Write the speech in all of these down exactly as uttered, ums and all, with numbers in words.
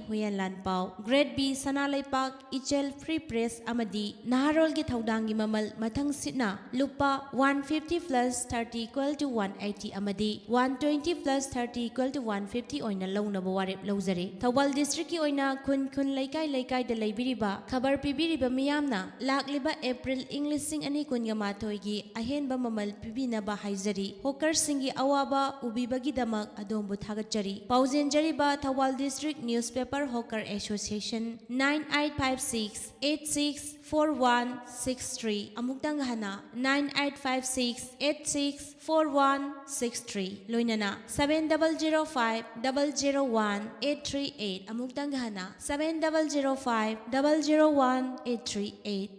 ꯍꯨꯌꯦꯟ ꯂꯥꯟꯄꯥꯎ, Grade B ꯁꯅꯥ ꯂꯩꯄꯥꯛ, ꯏꯆꯦꯜ Free Press ꯑꯃꯗꯤ ꯅꯍꯥꯔꯣꯜꯒꯤ ꯊꯧꯗꯥꯡꯒꯤ ꯃꯃꯜ ꯃꯊꯪꯁꯤꯠꯅ ꯂꯨꯄꯥ one fifty plus thirty equal to one eighty ꯑꯃꯗꯤ one twenty plus thirty equal to one fifty ꯑꯣꯏꯅ ꯂꯧꯅꯕ ꯋꯥꯔꯦꯞ ꯂꯧꯖꯔꯤ꯫ ꯊꯧꯕꯥꯜ districtꯀꯤ ꯑꯣꯏꯅ ꯈꯨꯟ ꯈꯨꯟ ꯂꯩꯀꯥꯏ ꯂꯩꯀꯥꯏꯗ ꯂꯩꯕꯤꯔꯤꯕ ꯈꯕꯔ ꯄꯤꯕꯤꯔꯤꯕ ꯃꯤꯌꯥꯝꯅ ꯂꯥꯛꯂꯤꯕ April ꯏꯪ ꯂꯤꯁꯤꯡ ꯑꯅꯤ ꯀꯨꯟꯒ ꯃꯥꯊꯣꯏꯒꯤ ꯑꯍꯦꯟꯕ ꯃꯃꯜ ꯄꯤꯕꯤꯅꯕ ꯍꯥꯏꯖꯔꯤ꯫ Hawkerꯁꯤꯡꯒꯤ ꯑꯋꯥꯕ ꯎꯕꯤꯕꯒꯤꯗꯃꯛ ꯑꯗꯣꯝꯕꯨ ꯊꯥꯒꯠꯆꯔꯤ꯫ ꯄꯥꯎꯖꯦꯟꯖꯔꯤꯕ Thoubal district newspaper hawker association, nine eight five six eight six four one six three꯫ ꯑꯃꯨꯛꯇꯪ ꯍꯟꯅ, nine eight five six eight six four one six three꯫ ꯂꯣꯏꯅꯅ seven double zero five double zero one eight three eight꯫ ꯑꯃꯨꯛꯇꯪ ꯍꯟꯅ, seven double zero five double zero one eight three eight꯫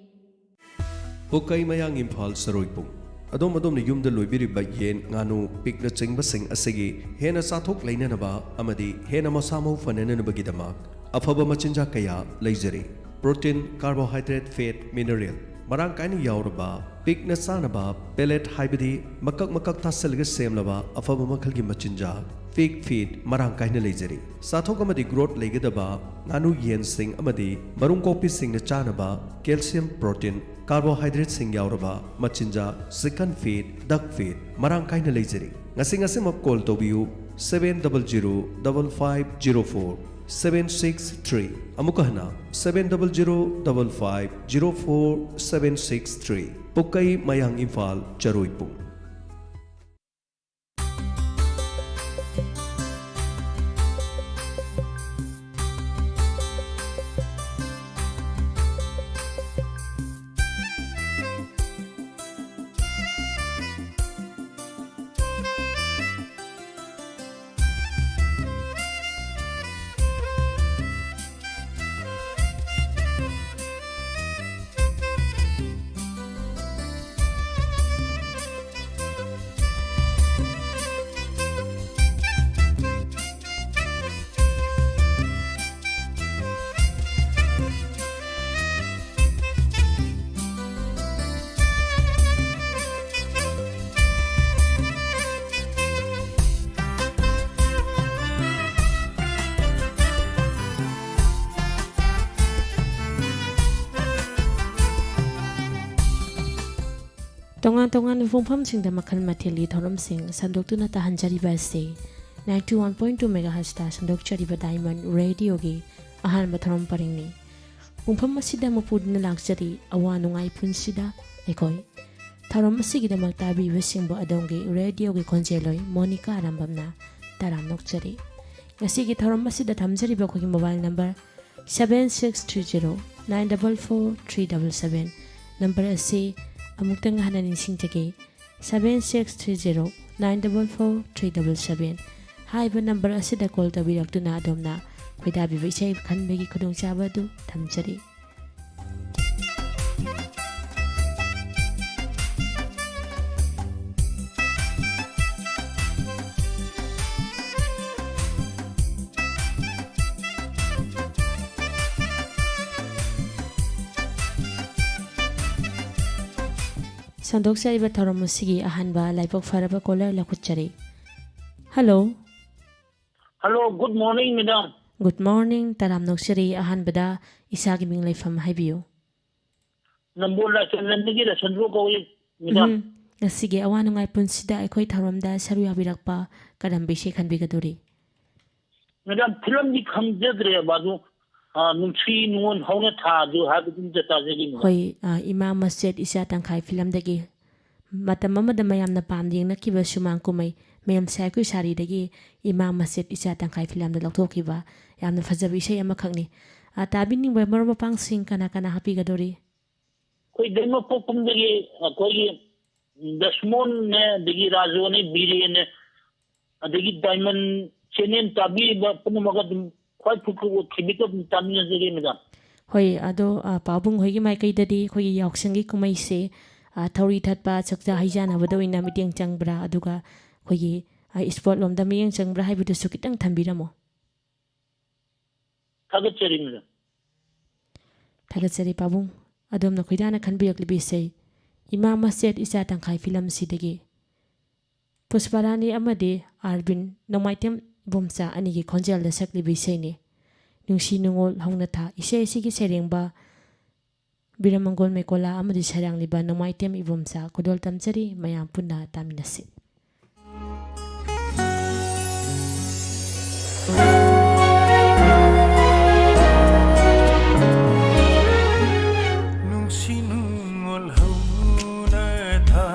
ꯄꯨꯛꯀꯩ ꯃꯌꯥꯡ ꯏꯝꯐꯥꯜ ꯆꯔꯣꯏꯄꯨꯡ꯫ ꯑꯗꯣꯝ ꯑꯗꯣꯝꯅ ꯌꯨꯝꯗ ꯂꯣꯏꯕꯤꯔꯤꯕ ꯌꯦꯟ, ꯉꯥꯅꯨ, pigꯅꯆꯤꯡꯕꯁꯤꯡ ꯑꯁꯤꯒꯤ ꯍꯦꯟꯅ ꯆꯥꯊꯣꯛ ꯂꯩꯅꯅꯕ ꯑꯃꯗꯤ ꯍꯦꯟꯅ ꯃꯁꯥ ꯃꯎ ꯐꯅꯅꯕꯒꯤꯗꯃꯛ ꯑꯐꯕ ꯃꯆꯤꯟꯖꯥꯛ ꯀꯌꯥ ꯂꯩꯖꯔꯤ꯫ Protein, carbohydrate, fat, mineral ꯃꯔꯥꯡ ꯀꯥꯏꯅ ꯌꯥꯎꯔꯕ, pigꯅ ꯆꯥꯅꯕ pellet ꯍꯥꯏꯕꯗꯤ ꯃꯀꯛ ꯃꯀꯛ ꯇꯥꯁꯤꯜꯂꯒ ꯁꯦꯝꯂꯕ ꯑꯐꯕ ꯃꯈꯜꯒꯤ ꯃꯆꯤꯟꯖꯥꯛ, pig feed ꯃꯔꯥꯡ ꯀꯥꯏꯅ ꯂꯩꯖꯔꯤ꯫ ꯆꯥꯊꯣꯛ ꯑꯃꯗꯤ growth ꯂꯩꯒꯗꯕ ꯉꯥꯅꯨ ꯌꯦꯟꯁꯤꯡ ꯑꯃꯗꯤ ꯃꯔꯨꯝ ꯀꯣꯛꯄꯤꯁꯤꯡꯅ ꯆꯥꯅꯕ calcium, protein, carbohydrateꯁꯤꯡ ꯌꯥꯎꯔꯕ ꯃꯆꯤꯟꯖꯥꯛ, chicken feed, duck feed ꯃꯔꯥꯡ ꯀꯥꯏꯅ ꯂꯩꯖꯔꯤ꯫ ꯉꯁꯤ ꯉꯁꯤꯃꯛ call ꯇꯧꯕꯤꯌꯨ, seven double zero double five zero four seven six three꯫ ꯑꯃꯨꯛꯀ ꯍꯟꯅ, seven double zero double five zero four seven six three꯫ ꯄꯨꯛꯀꯩ ꯃꯌꯥꯡ ꯏꯝꯐꯥꯜ ꯆꯔꯣꯏꯄꯨꯡ꯫ ꯇꯣꯉꯥꯟ ꯇꯣꯉꯥꯟꯕ ꯄꯨꯡꯐꯝꯁꯤꯡꯗ ꯃꯈꯜ ꯃꯊꯦꯜꯒꯤ ꯊꯧꯔꯝꯁꯤꯡ ꯁꯟꯗꯣꯛꯇꯨꯅ ꯇꯥꯍꯟꯖꯔꯤꯕ ꯑꯁꯤ ninety one point two megahertzꯇ ꯁꯟꯗꯣꯛꯆꯔꯤꯕ Diamond Radioꯒꯤ ꯑꯍꯥꯟꯕ ꯊꯧꯔꯝ ꯄꯔꯤꯡꯅꯤ꯫ ꯄꯨꯡꯐꯝ ꯑꯁꯤꯗ ꯃꯄꯨꯗꯨꯅ ꯂꯥꯛꯆꯔꯤ ꯑꯋꯥ ꯅꯨꯡꯉꯥꯏ ꯄꯨꯟꯁꯤꯗ ꯑꯩꯈꯣꯏ꯫ ꯊꯧꯔꯝ ꯑꯁꯤꯒꯤꯗꯃꯛ ꯇꯥꯕꯤꯕꯁꯤꯡꯕꯨ ꯑꯗꯣꯝꯒꯤ Radioꯒꯤ ꯈꯣꯟꯖꯦꯜꯂꯣꯏ ꯃꯣꯅꯤꯀꯥ ꯑꯔꯥꯝꯕꯝꯅ ꯇꯔꯥꯝꯅ ꯑꯣꯛꯆꯔꯤ꯫ ꯉꯁꯤꯒꯤ ꯊꯧꯔꯝ ꯑꯁꯤꯗ ꯊꯝꯖꯔꯤꯕ ꯑꯩꯈꯣꯏꯒꯤ mobile number seven six three zero nine double four three double seven꯫ Number ꯑꯁꯤ ꯑꯃꯨꯛꯇꯪ ꯍꯟꯅ ꯅꯤꯡꯁꯤꯡꯖꯒꯦ, seven six three zero nine double four three double seven꯫ ꯍꯥꯏꯔꯤꯕ number ꯑꯁꯤꯗ call ꯇꯧꯕꯤꯔꯛꯇꯨꯅ ꯑꯗꯣꯝꯅ ꯈꯣꯏꯗꯥꯕꯤꯕ ꯏꯁꯩ ꯈꯟꯕꯒꯤ ꯈꯨꯗꯣꯡꯆꯥꯕ ꯑꯗꯨ ꯊꯝꯖꯔꯤ꯫ ꯁꯟꯗꯣꯛꯆꯔꯤꯕ ꯊꯧꯔꯝ ꯑꯁꯤꯒꯤ ꯑꯍꯥꯟꯕ ꯂꯥꯏꯕꯛ ꯐꯔꯕ caller ꯂꯧꯈꯠꯆꯔꯤ꯫ Hello꯫ Hello, good morning, madam꯫ Good morning, ꯇꯔꯥꯝꯅ ꯑꯣꯛꯆꯔꯤ꯫ ꯑꯍꯥꯟꯕꯗ ꯏꯁꯥꯒꯤ ꯃꯤꯡ ꯂꯩꯐꯝ ꯍꯥꯏꯕꯤꯌꯨ꯫ ꯅꯝꯕꯣꯜ ꯂꯥꯏꯁ꯭ꯔꯝꯗꯒꯤ ꯔꯁꯟꯗ꯭ꯔꯣ ꯀꯧꯏ, madam꯫ ꯎꯝ, ꯉꯁꯤꯒꯤ ꯑꯋꯥ ꯅꯨꯡꯉꯥꯏ ꯄꯨꯟꯁꯤꯗ ꯑꯩꯈꯣꯏ ꯊꯧꯔꯝꯗ ꯁꯔꯨꯛ ꯌꯥꯕꯤꯔꯛꯄ ꯀꯔꯝꯕ ꯏꯁꯩ ꯈꯟꯕꯤꯒꯗꯧꯔꯤ? Madam, ꯐꯤꯂꯝꯗꯤ ꯈꯪꯖꯗ꯭ꯔꯦꯕ, ꯑꯗꯨ, ꯑ, ꯅꯨꯡꯁꯤ ꯅꯨꯡꯉꯣꯜ ꯍꯧꯅ ꯊꯥꯗꯨ ꯍꯥꯏꯕꯗꯨꯝꯇ ꯇꯥꯖꯒꯦ, madam꯫ ꯍꯣꯏ, ꯑ, ꯏꯃꯥ ꯃꯆꯦꯠ ꯏꯆꯥ ꯇꯪꯈꯥꯏ ꯐꯤꯂꯝꯗꯒꯤ ꯃꯇꯝ ꯑꯃꯗ ꯃꯌꯥꯝꯅ ꯄꯥꯝꯅ ꯌꯦꯡꯅꯈꯤꯕ ꯁꯨꯃꯥꯡ ꯀꯨꯝꯍꯩ ꯃꯦꯝ ꯁꯥꯏꯀꯨ ꯁꯥꯔꯤꯗꯒꯤ ꯏꯃꯥ ꯃꯆꯦꯠ ꯏꯆꯥ ꯇꯪꯈꯥꯏ ꯐꯤꯂꯝꯗ ꯂꯧꯊꯣꯛꯈꯤꯕ ꯌꯥꯝꯅ ꯐꯖꯕ ꯏꯁꯩ ꯑꯃꯈꯛꯅꯤ꯫ ꯑ, ꯇꯥꯕꯤꯅꯤꯡꯕ ꯃꯔꯨꯞ ꯃꯄꯥꯡꯁꯤꯡ ꯀꯅꯥ ꯀꯅꯥ ꯍꯥꯞꯄꯤꯒꯗꯧꯔꯤ? ꯑꯩꯈꯣꯏ ꯗꯩꯃꯄꯣꯛ ꯀꯨꯝꯗꯒꯤ ꯑꯩꯈꯣꯏꯒꯤ ꯗꯁꯃꯣꯟꯅꯦ, ꯑꯗꯒꯤ ꯔꯥꯖꯨꯅꯦ, ꯕꯤꯔꯦꯟꯅꯦ, ꯑꯗꯒꯤ Diamond channel ꯇꯥꯕꯤꯔꯤꯕ ꯄꯨꯝꯅꯃꯛ ꯑꯗꯨꯝ ꯈ꯭ꯋꯥꯏ ꯐꯨ ꯐꯨ ꯊꯤꯕꯤꯛꯇ ꯑꯗꯨꯝ ꯇꯥꯃꯤꯟꯅꯖꯒꯦ, madam꯫ ꯍꯣꯏ, ꯑꯗꯣ, ꯑ, ꯄꯥꯕꯨꯡ ꯍꯣꯏꯒꯤ ꯃꯥꯏꯀꯩꯗꯗꯤ ꯑꯩꯈꯣꯏꯒꯤ ꯌꯥꯎꯁꯪꯒꯤ ꯀꯨꯝꯍꯩꯁꯦ, ꯑ, ꯊꯧꯔꯤ ꯊꯠꯄ, ꯆꯥꯛꯆꯥ ꯍꯩꯖꯥꯟꯅꯕꯗ ꯑꯣꯏꯅ ꯃꯤꯠꯌꯦꯡ ꯆꯪꯕ꯭ꯔꯥ, ꯑꯗꯨꯒ ꯑꯩꯈꯣꯏꯒꯤ, ꯑ, sport ꯂꯣꯝꯗ ꯃꯤꯠꯌꯦꯡ ꯆꯪꯕ꯭ꯔꯥ ꯍꯥꯏꯕꯗꯨꯁꯨ ꯈꯤꯇꯪ ꯊꯝꯕꯤꯔꯝꯃꯣ꯫ ꯊꯥꯒꯠꯆꯔꯤ, madam꯫ ꯊꯥꯒꯠꯆꯔꯤ ꯄꯥꯕꯨꯡ꯫ ꯑꯗꯣꯝꯅ ꯈꯣꯏꯗꯥꯅ ꯈꯟꯕꯤꯔꯛꯂꯤꯕ ꯏꯁꯩ ꯏꯃꯥ ꯃꯆꯦꯠ ꯏꯆꯥ ꯇꯪꯈꯥꯏ ꯐꯤꯂꯝ ꯑꯁꯤꯗꯒꯤ ꯄꯨꯁꯄꯥꯔꯥꯅꯤ ꯑꯃꯗꯤ ꯑꯥꯔꯕꯤꯟ ꯅꯣꯡꯃꯥꯏꯊꯦꯝ ꯏꯕꯣꯝꯆꯥ ꯑꯅꯤꯒꯤ ꯈꯣꯟꯖꯦꯜꯗ ꯁꯛꯂꯤꯕ ꯏꯁꯩꯅꯤ꯫ ꯅꯨꯡꯁꯤ ꯅꯨꯡꯉꯣꯜ ꯍꯧꯅ ꯊꯥ꯫ ꯏꯁꯩ ꯑꯁꯤꯒꯤ ꯁꯩꯔꯦꯡꯕ ꯕꯤꯔꯃꯪꯒꯣꯜ ꯃꯦꯀꯣꯂꯥ ꯑꯃꯗꯤ ꯁꯩꯔꯥꯡꯂꯤꯕ ꯅꯣꯡꯃꯥꯏꯇꯦꯝ ꯏꯕꯣꯝꯆꯥ ꯈꯨꯗꯣꯜ ꯇꯝꯖꯔꯤ꯫ ꯃꯌꯥꯝ ꯄꯨꯟꯅ ꯇꯥꯃꯤꯟꯅꯁꯤ꯫ ꯅꯨꯡꯁꯤ ꯅꯨꯡꯉꯣꯜ ꯍꯧꯅ ꯊꯥ,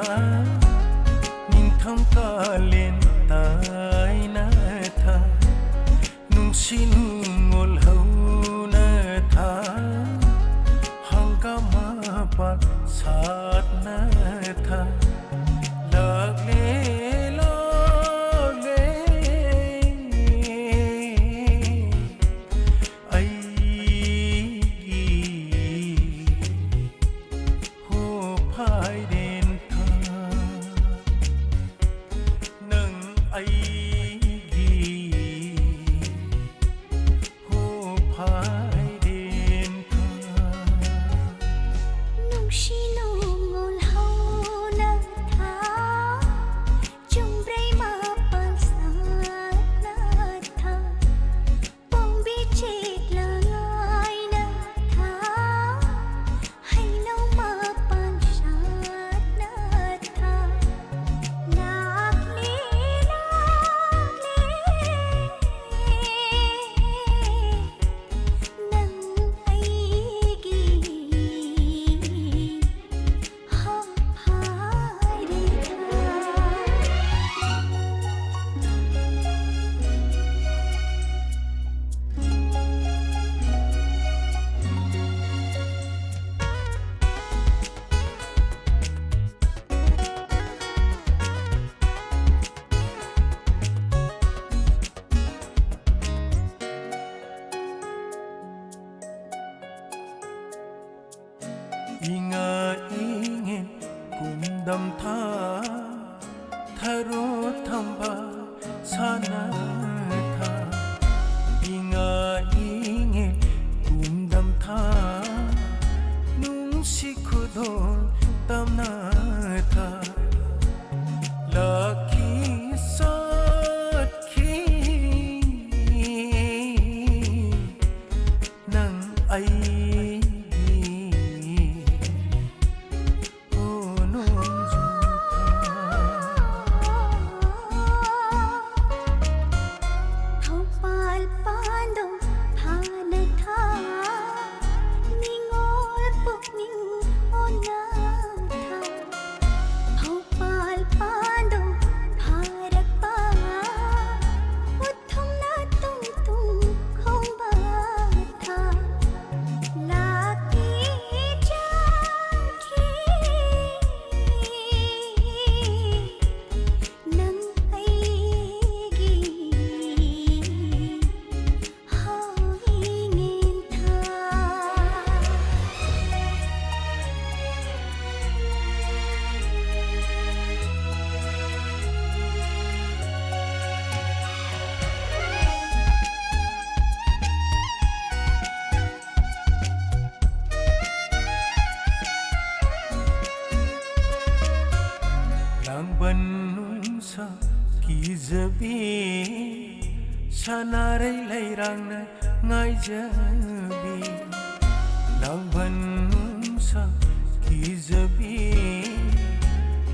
ꯅꯤꯡꯊꯝ ꯀꯥꯂꯦꯟ ꯇꯥꯏꯅ ꯊꯥ, ꯅꯨꯡꯁꯤ ꯅꯨꯡꯉꯣꯜ ꯍꯧꯅ ꯊꯥ, ꯍꯪꯒꯥꯝ ꯃꯄꯥꯟ ꯁꯥꯠꯅ ꯊꯥ, ꯂꯥꯛꯂꯦ, ꯂꯥꯛꯂꯦ, ꯑꯩꯒꯤ ꯍꯣ ꯐꯥꯏꯔꯦꯟ ꯊꯥ, ꯅꯪ ꯑꯩꯒꯤ ꯍꯣ ꯐꯥꯏꯔꯦꯟ ꯊꯥ꯫ ꯅꯨꯡꯁꯤ ꯅꯨꯡꯉꯣꯜ ꯍꯧꯅ ꯊꯥ, ꯆꯨꯝꯕ꯭ꯔꯩ ꯃꯄꯥꯟ ꯁꯥꯠꯅ ꯊꯥ, ꯄꯣꯝꯕꯤ ꯆꯦꯛꯂꯥꯏꯅ ꯊꯥ, ꯍꯩꯅꯧ ꯃꯄꯥꯟ ꯁꯥꯠꯅ ꯊꯥ, ꯂꯥꯛꯂꯦ, ꯂꯥꯛꯂꯦ, ꯅꯪ ꯑꯩꯒꯤ ꯍꯥ ꯐꯥꯔꯦ ꯊꯥ꯫ ꯏꯉꯥ ꯏꯉꯦꯟ ꯀꯨꯝꯗꯝ ꯊꯥ, ꯊꯔꯣ ꯊꯝꯕꯥꯜ ꯁꯥꯠꯅ ꯊꯥ, ꯏꯉꯥ ꯏꯉꯦꯟ ꯀꯨꯝꯗꯝ ꯊꯥ, ꯅꯨꯡꯁꯤ ꯈꯨꯗꯣꯜ ꯇꯝꯅ ꯊꯥ, ꯂꯥꯛꯈꯤ ꯆꯠꯈꯤ ꯅꯪ ꯑꯩꯒꯤ ꯁꯅꯥꯔꯩ ꯂꯩꯔꯥꯡꯅ ꯉꯥꯏꯖꯕꯤ, ꯂꯥꯡꯕꯟ ꯅꯨꯡꯁꯥ ꯀꯤꯖꯕꯤ,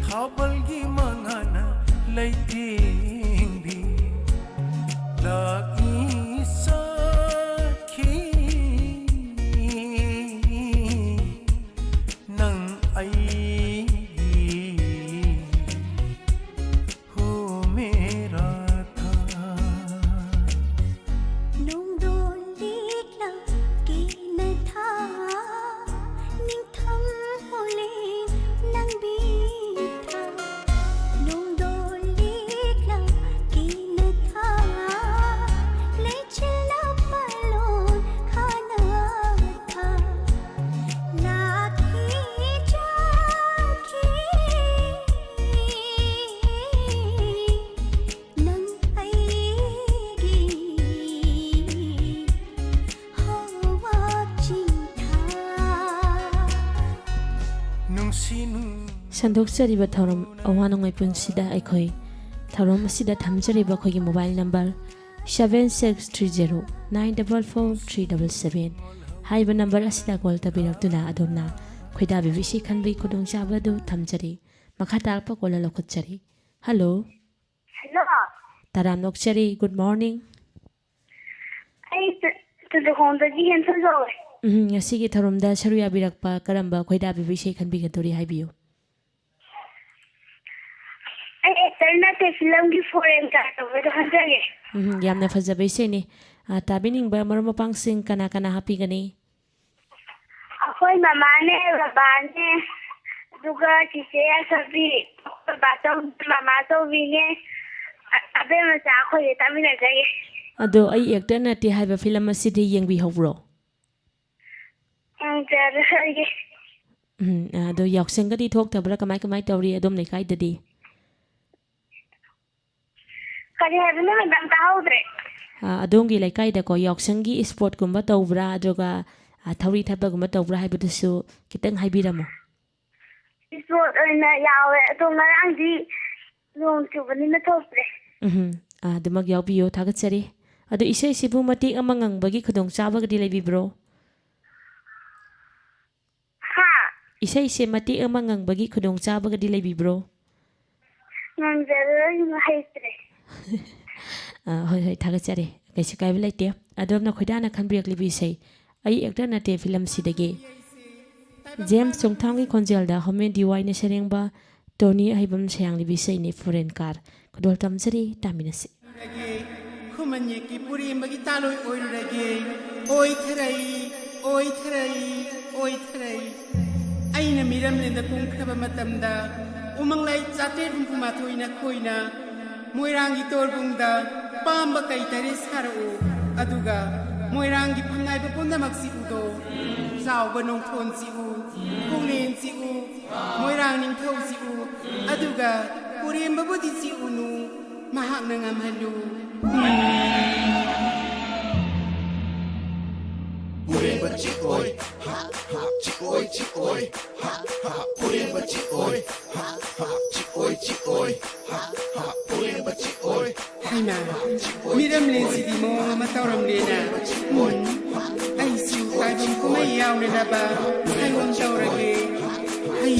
ꯊꯥꯕꯜꯒꯤ ꯃꯉꯥꯅ ꯂꯩꯇꯦꯡꯕꯤ, ꯂꯥꯛꯏ ꯁꯥꯈꯤ ꯅꯪ ꯑꯩꯒꯤ ꯍꯣ ꯃꯦꯔꯥ ꯊꯥ꯫ ꯅꯣꯡꯗꯣꯜ ꯂꯤꯛꯂꯥ ꯀꯦꯅ ꯊꯥ, ꯅꯤꯡꯊꯝ ꯍꯣꯂꯦꯟ ꯅꯪꯕꯤ ꯊꯥ꯫ ꯅꯣꯡꯗꯣꯜ ꯂꯤꯛꯂꯥ ꯀꯦꯅ ꯊꯥ, ꯂꯩꯆꯤꯜꯅ ꯄꯥꯂꯣꯟ ꯈꯥꯅ ꯊꯥ꯫ ꯂꯥꯛꯈꯤ ꯆꯠꯈꯤ ꯅꯪ ꯑꯩꯒꯤ ꯍꯋꯥ ꯆꯤꯡꯊꯥ꯫ ꯅꯨꯡꯁꯤ ꯅꯨꯡ- ꯁꯟꯗꯣꯛꯆꯔꯤꯕ ꯊꯧꯔꯝ ꯑꯋꯥ ꯅꯨꯡꯉꯥꯏ ꯄꯨꯟꯁꯤꯗ ꯑꯩꯈꯣꯏ ꯊꯧꯔꯝ ꯑꯁꯤꯗ ꯊꯝꯖꯔꯤꯕ ꯑꯩꯈꯣꯏꯒꯤ mobile number seven six three zero nine double four three double seven ꯍꯥꯏꯔꯤꯕ number ꯑꯁꯤꯗ call ꯇꯧꯕꯤꯔꯛꯇꯨꯅ ꯑꯗꯣꯝꯅ ꯈꯣꯏꯗꯥꯕꯤꯕ ꯏꯁꯩ ꯈꯟꯕꯒꯤ ꯈꯨꯗꯣꯡꯆꯥꯕ ꯑꯗꯨ ꯊꯝꯖꯔꯤ꯫ ꯃꯈꯥ ꯇꯥꯔꯛꯄ caller ꯂꯧꯈꯠꯆꯔꯤ꯫ Hello꯫ Hello꯫ ꯇꯔꯥꯝꯅ ꯑꯣꯛꯆꯔꯤ꯫ Good morning꯫ ꯑꯩ ꯆ-, ꯆꯨꯝꯅꯈꯣꯡꯗꯒꯤ ꯍꯦꯟꯊꯣꯏ ꯀꯧꯋꯦ꯫ ꯎꯝ, ꯉꯁꯤꯒꯤ ꯊꯧꯔꯝꯗ ꯁꯔꯨꯛ ꯌꯥꯕꯤꯔꯛꯄ ꯀꯔꯝꯕ ꯈꯣꯏꯗꯥꯕꯤꯕ ꯏꯁꯩ ꯈꯟꯕꯤꯒꯗꯧꯔꯤ ꯍꯥꯏꯕꯤꯌꯨ꯫ ꯑꯩ actor ꯅꯠꯇꯦ, film ꯒꯤ foreign guy ꯇꯧꯕꯗꯣ ꯈꯟꯖꯒꯦ꯫ ꯎꯝ, ꯌꯥꯝꯅ ꯐꯖꯕ ꯏꯁꯩꯅꯤ꯫ ꯑ, ꯇꯥꯕꯤꯅꯤꯡꯕ ꯃꯔꯨꯞ ꯃꯄꯥꯡꯁꯤꯡ ꯀꯅꯥ ꯀꯅꯥ ꯍꯥꯞꯄꯤꯒꯅꯤ? ꯑꯩꯈꯣꯏ ꯃꯃꯥꯅꯦ, ꯕꯕꯥꯅꯦ, ꯑꯗꯨꯒ ꯆꯤꯆꯦ ꯌꯥꯏꯐꯕꯤ, ꯑꯩꯈꯣꯏ ꯕꯥꯆꯧ, ꯃꯃꯥꯆꯧꯕꯤꯅꯦ, ꯑ-, ꯑꯕꯦꯝꯃꯆꯥ ꯑꯩꯈꯣꯏꯒ ꯆꯥꯃꯤꯟꯅꯖꯒꯦ꯫ ꯑꯗꯣ ꯑꯩ actor ꯅꯠꯇꯦ ꯍꯥꯏꯕ film ꯑꯁꯤꯗꯤ ꯌꯦꯡꯕꯤꯍꯧꯕ꯭ꯔꯣ? ꯌꯦꯡꯖꯔꯒꯦ꯫ ꯎꯝ, ꯑꯗꯣ ꯌꯥꯎꯁꯪꯒꯗꯤ ꯊꯣꯛꯇꯕ꯭ꯔꯥ? ꯀꯃꯥꯏ ꯀꯃꯥꯏ ꯇꯧꯔꯤ ꯑꯗꯣꯝ ꯂꯩꯀꯥꯏꯗꯗꯤ? ꯀꯔꯤ ꯍꯥꯏꯕꯅꯣ, madam? ꯇꯥꯍꯧꯗ꯭ꯔꯦ꯫ ꯑ, ꯑꯗꯣꯝꯒꯤ ꯂꯩꯀꯥꯏꯗꯀꯣ ꯌꯥꯎꯁꯪꯒꯤ sportꯀꯨꯝꯕ ꯇꯧꯕ꯭ꯔꯥ? ꯑꯗꯨꯒ, ꯑ, ꯊꯧꯔꯤ ꯊꯠꯄꯒꯨꯝꯕ ꯇꯧꯕ꯭ꯔꯥ ꯍꯥꯏꯕꯗꯨꯁꯨ ꯈꯤꯇꯪ ꯍꯥꯏꯕꯤꯔꯝꯃꯣ꯫ Sport ꯑꯣꯏꯅ ꯌꯥꯎꯋꯦ, ꯑꯗꯣ ꯉꯔꯥꯡꯗꯤ ꯅꯣꯡ ꯆꯨꯕꯅꯤꯅ ꯊꯣꯛꯇ꯭ꯔꯦ꯫ ꯎꯝ, ꯑꯥ, ꯑꯗꯨꯃꯛ ꯌꯥꯎꯕꯤꯌꯨ, ꯊꯥꯒꯠꯆꯔꯤ꯫ ꯑꯗꯨ ꯏꯁꯩꯁꯤꯕꯨ ꯃꯇꯦꯛ ꯑꯃ ꯉꯪꯕꯒꯤ ꯈꯨꯗꯣꯡꯆꯥꯕꯒꯗꯤ ꯂꯩꯕꯤꯕ꯭ꯔꯣ? ꯍꯥ? ꯏꯁꯩꯁꯦ ꯃꯇꯦꯛ ꯑꯃ ꯉꯪꯕꯒꯤ ꯈꯨꯗꯣꯡꯆꯥꯕꯒꯗꯤ ꯂꯩꯕꯤꯕ꯭ꯔꯣ? ꯉꯪꯖꯔꯔꯣꯏ, ꯍꯩꯇ꯭ꯔꯦ꯫ ꯑꯥ, ꯍꯣꯏ, ꯍꯣꯏ, ꯊꯥꯒꯠꯆꯔꯤ꯫ ꯀꯩꯁꯨ ꯀꯥꯏꯕ ꯂꯩꯇꯦ꯫ ꯑꯗꯣꯝꯅ ꯈꯣꯏꯗꯥꯅ ꯈꯟꯕꯤꯔꯛꯂꯤꯕ ꯏꯁꯩ ꯑꯩ ꯑꯦꯛꯇꯔ ꯅꯠꯇꯦ ꯐꯤꯂꯝꯁꯤꯗꯒꯤ ꯖꯦꯝꯁ ꯆꯣꯡꯊꯥꯝꯒꯤ ꯈꯣꯟꯖꯦꯜꯗ ꯍꯣꯃꯦꯟ ꯗꯤ ꯋꯥꯏꯅ ꯁꯩꯔꯦꯡꯕ ꯇꯣꯅꯤ ꯑꯍꯩꯕꯝ ꯁꯩꯌꯥꯡꯂꯤꯕ ꯏꯁꯩꯅꯤ ꯐꯣꯔꯦꯟ ꯀꯥꯔ꯫ ꯈꯨꯗꯣꯜ ꯇꯝꯖꯔꯤ, ꯇꯥꯃꯤꯟꯅꯁꯤ꯫ ꯈꯨꯃꯟ ꯌꯦꯛꯀꯤ ꯄꯨꯔꯦꯝꯕꯒꯤ ꯇꯥꯂꯣꯏ ꯑꯣꯏꯔꯨꯔꯒꯦ꯫ ꯑꯣꯏꯊꯔꯩ, ꯑꯣꯏꯊꯔꯩ, ꯑꯣꯏꯊꯔꯩ꯫ ꯑꯩꯅ ꯃꯤꯔꯝꯂꯦꯟꯗ ꯀꯨꯝꯈ꯭ꯔꯕ ꯃꯇꯝꯗ ꯎꯃꯪ ꯂꯥꯏ ꯆꯥꯇ꯭ꯔꯦꯠ ꯍꯨꯝꯐꯨ ꯃꯥꯊꯣꯏꯅ ꯈꯣꯏꯅ ꯃꯣꯏꯔꯥꯡꯒꯤ ꯇꯣꯔꯕꯨꯡꯗ ꯄꯥꯝꯕ ꯀꯩ ꯇꯔꯦꯠ ꯁꯥꯔꯛꯎ, ꯑꯗꯨꯒ ꯃꯣꯏꯔꯥꯡꯒꯤ ꯐꯝꯅꯥꯏꯕ ꯄꯨꯝꯅꯃꯛꯁꯤ ꯎꯗꯣ꯫ ꯆꯥꯎꯕ ꯅꯣꯡꯊꯣꯟꯁꯤ ꯎ, ꯈꯣꯡꯂꯦꯟꯁꯤ ꯎ, ꯃꯣꯏꯔꯥꯡ ꯅꯤꯡꯊꯧꯁꯤ ꯎ, ꯑꯗꯨꯒ ꯄꯨꯔꯦꯝꯕꯕꯨꯗꯤ ꯆꯤꯛꯎꯅꯨ, ꯃꯍꯥꯛꯅ ꯉꯝꯍꯜꯂꯨ꯫ ꯄꯨꯔꯦꯝꯕ ꯆꯤꯛꯑꯣꯏ, ꯍꯥ, ꯍꯥ, ꯆꯤꯛꯑꯣꯏ, ꯆꯤꯛꯑꯣꯏ, ꯍꯥ, ꯍꯥ, ꯄꯨꯔꯦꯝꯕ ꯆꯤꯛꯑꯣꯏ, ꯍꯥ, ꯍꯥ, ꯆꯤꯛꯑꯣꯏ, ꯆꯤꯛꯑꯣꯏ, ꯍꯥ, ꯍꯥ, ꯄꯨꯔꯦꯝꯕ ꯆꯤꯛꯑꯣꯏ꯫ ꯍꯩꯃꯥ, ꯃꯤꯔꯝꯂꯦꯟꯁꯤꯗꯤ ꯃꯑꯣꯡ ꯑꯃ ꯇꯧꯔꯝꯂꯦꯅ꯫ ꯎꯝ, ꯑꯩꯁꯨ ꯇꯥꯏꯕꯪ ꯀꯨꯝꯍꯩ ꯌꯥꯎꯅꯅꯕ ꯍꯩꯋꯥꯡ ꯇꯧꯔꯒꯦ꯫ ꯍꯩ꯫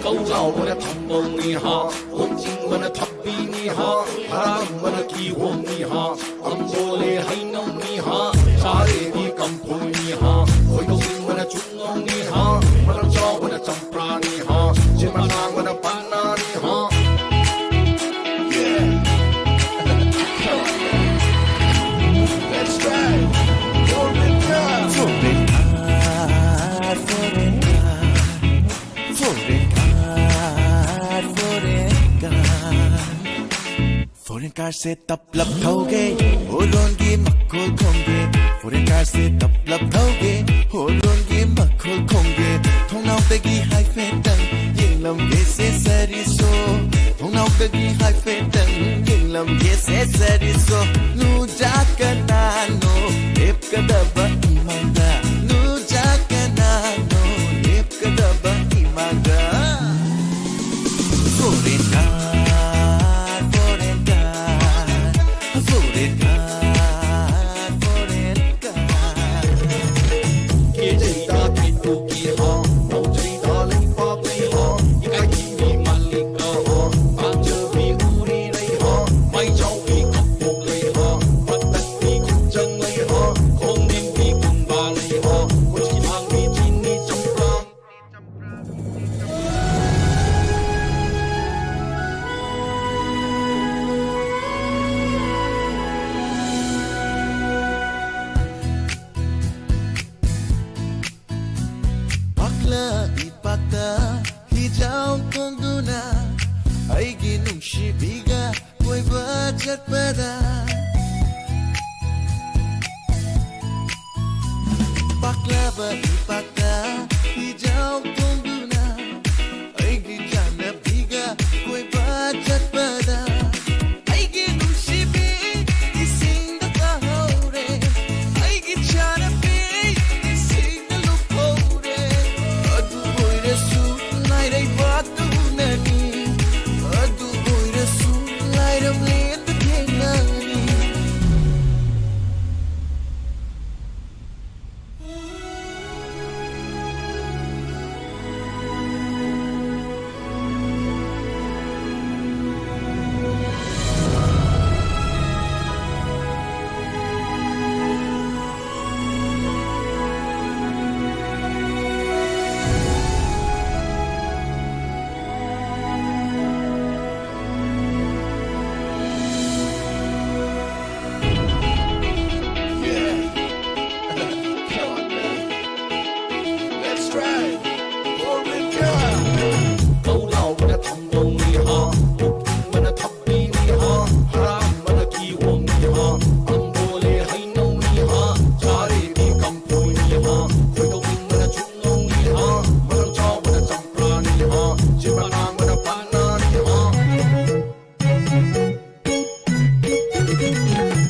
ꯀꯧꯖꯥꯎꯕꯅ ꯊꯝꯕꯧꯅꯤ ꯍꯥ, ꯍꯣꯡꯆꯤꯡꯕꯅ ꯊꯕꯤꯅꯤ ꯍꯥ, ꯍꯔꯥꯝꯕꯅ ꯀꯤꯍꯣꯝꯅꯤ ꯍꯥ, ꯀꯝꯕꯣꯂꯦ ꯍꯩꯅꯧꯅꯤ ꯍꯥ, ꯆꯥꯔꯦꯗꯤ ꯀꯝꯐꯣꯏꯅꯤ ꯍꯥ, ꯈꯣꯏꯗꯧꯅꯤꯡꯕꯅ ꯆꯨꯡꯉꯧꯅꯤ ꯍꯥ, ꯃꯔꯝ ꯆꯥꯎꯕꯅ ꯆꯝꯄ꯭ꯔꯥꯅꯤ ꯍꯥ, ꯆꯦꯃꯅꯥꯡꯕꯅ ꯄꯥꯅꯥꯅꯤ ꯍꯥ꯫ That's right. Foreign car. Foreign car, foreign car. Foreign car, foreign car. Foreign car ꯁꯦ ꯇꯞꯂꯞ ꯊꯧꯒꯦ, ꯍꯣꯔꯣꯟꯒꯤ ꯃꯈꯣꯜ ꯈꯣꯡꯒꯦ꯫ Foreign car ꯁꯦ ꯇꯞꯂꯞ ꯊꯧꯒꯦ, ꯍꯣꯔꯣꯟꯒꯤ ꯃꯈꯣꯜ ꯈꯣꯡꯒꯦ꯫ ꯊꯣꯡꯅꯥꯎꯗꯒꯤ ꯍꯥꯏꯐꯦꯠꯇꯪ ꯌꯦꯡꯂꯝꯒꯦ ꯁꯦ ꯁꯥꯔꯤꯁꯣ꯫ ꯊꯣꯡꯅꯥꯎꯗꯒꯤ ꯍꯥꯏꯐꯦꯠꯇꯪ ꯌꯦꯡꯂꯝꯒꯦ ꯁꯦ ꯁꯥꯔꯤꯁꯣ꯫ ꯅꯨꯖꯥ ꯀꯅꯥꯅꯣ ꯂꯦꯞꯀꯗꯕ ꯏꯃꯥꯡꯗ? ꯅꯨꯖꯥ ꯀꯅꯥꯅꯣ ꯂꯦꯞꯀꯗꯕ ꯏꯃꯥꯡꯗ? Foreign car. ꯆꯠꯄꯗ ꯄꯥꯛꯂꯕ ꯏꯄꯥꯛꯇ ꯏꯖꯥꯎ ꯐꯣꯡꯗꯨꯅ ꯑꯩꯒꯤ ꯆꯥꯟꯅꯕꯤꯒ ꯀꯣꯏꯕ ꯆꯠꯄꯗ ꯑꯩꯒꯤ ꯅꯨꯡꯁꯤꯕꯤ ꯏꯁꯤꯡꯗ ꯇꯥꯍꯧꯔꯦ꯫ ꯑꯩꯒꯤ ꯆꯥꯟꯅꯕꯤ ꯏꯁꯤꯡꯗ ꯂꯨꯞꯍꯧꯔꯦ꯫ ꯑꯗꯨ ꯑꯣꯏꯔꯁꯨ ꯂꯥꯏꯔꯩꯕꯥꯛꯇ ꯎꯅꯅꯤ꯫ ꯑꯗꯨ ꯑꯣꯏꯔꯁꯨ ꯂꯥꯏꯔꯝꯂꯦꯟꯗ ꯊꯦꯡꯅꯅꯤ꯫